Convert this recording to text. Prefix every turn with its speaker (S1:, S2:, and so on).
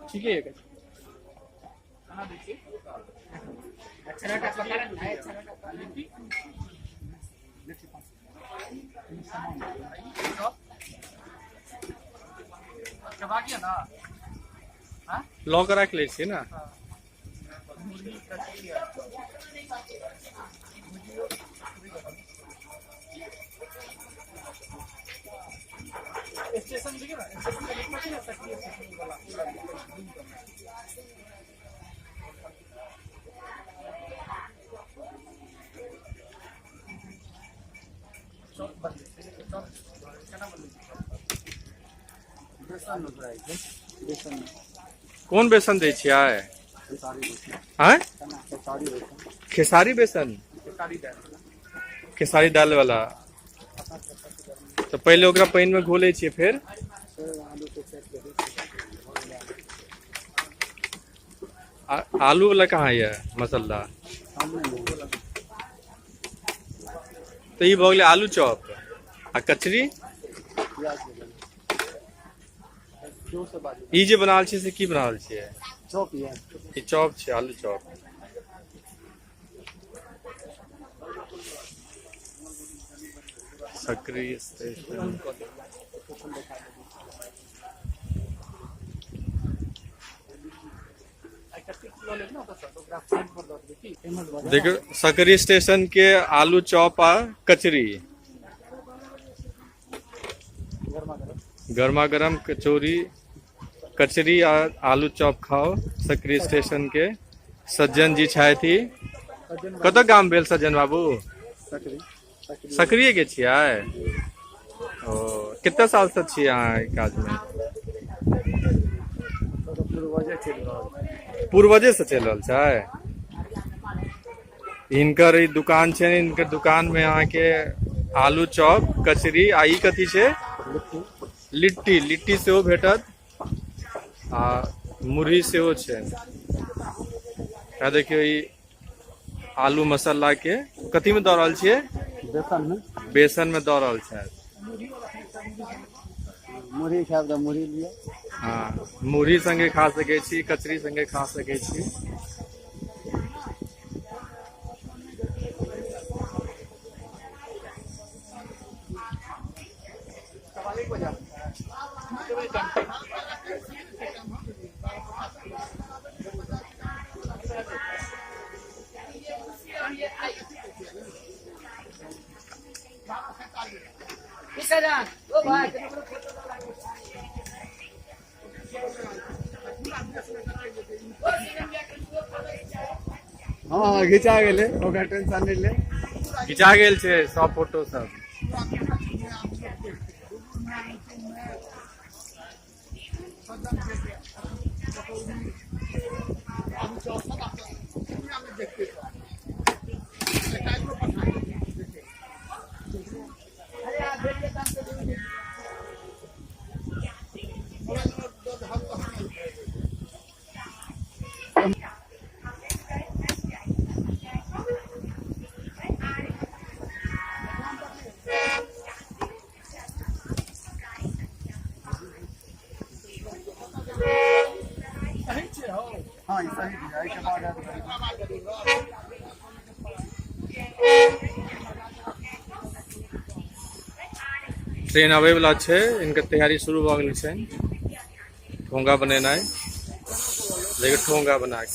S1: ठीके है। लऽ कऽ राखि लै छियै ने। कोन बेसन दै छियै? आँय, खेसारी बेसन, खेसारी दालि वाला। तऽ पहिले ओकरा पानि मे घोलै छियै, फेर आलू वाला कहाँ यऽ मसाला? तऽ ई भऽ गेलै आलू चॉप आ कचरी। ई जे बना रहल छियै से की बना रहल छियै?
S2: चॉप यऽ।
S1: ई चॉप छै, आलू चॉप। सकरी स्टेशन। देखियौ सकरी स्टेशन के आलू चॉप आ कचरी, गर्मा गर्म कचौड़ी, कचरी आ आलू चॉप खाओ सकरी स्टेशन के। सज्जन जी छथि। कतऽ गाम भेल सज्जन बाबू? सकरीये के छियै? ओ कते साल से छियै अहाँ एहि काज मे? पूर्वजे से चलि रहल छै। हिनकर ई दुकान छै, हिनकर दुकान में अहाँके आलू चॉप, कचरी आ ई कथी छै? लिट्टी। लिट्टी सेहो भेटत आ मुरही सेहो छै। आ देखियौ ई आलू मसाला के कथी में दऽ रहल छियै?
S2: बेसन में।
S1: बेसन में दऽ रहल छै।
S2: मुरही खायब तऽ मुरही लिअ।
S1: हँ, मुरही संगे खा सकै छी, कचरी संगे खा सकै छी।
S2: हँ, घिचा गेलै, ओकरा टेंशन नहि ले।
S1: घिचा गेल छै सब फोटो सब।
S2: हँ, ई सही छै। एहिके बाद
S1: ट्रेन आबै वाला छै, इनकर तैयारी शुरू भऽ गेल छै। ठोंगा बनेनाइ देखियौ, ठोंगा बना के।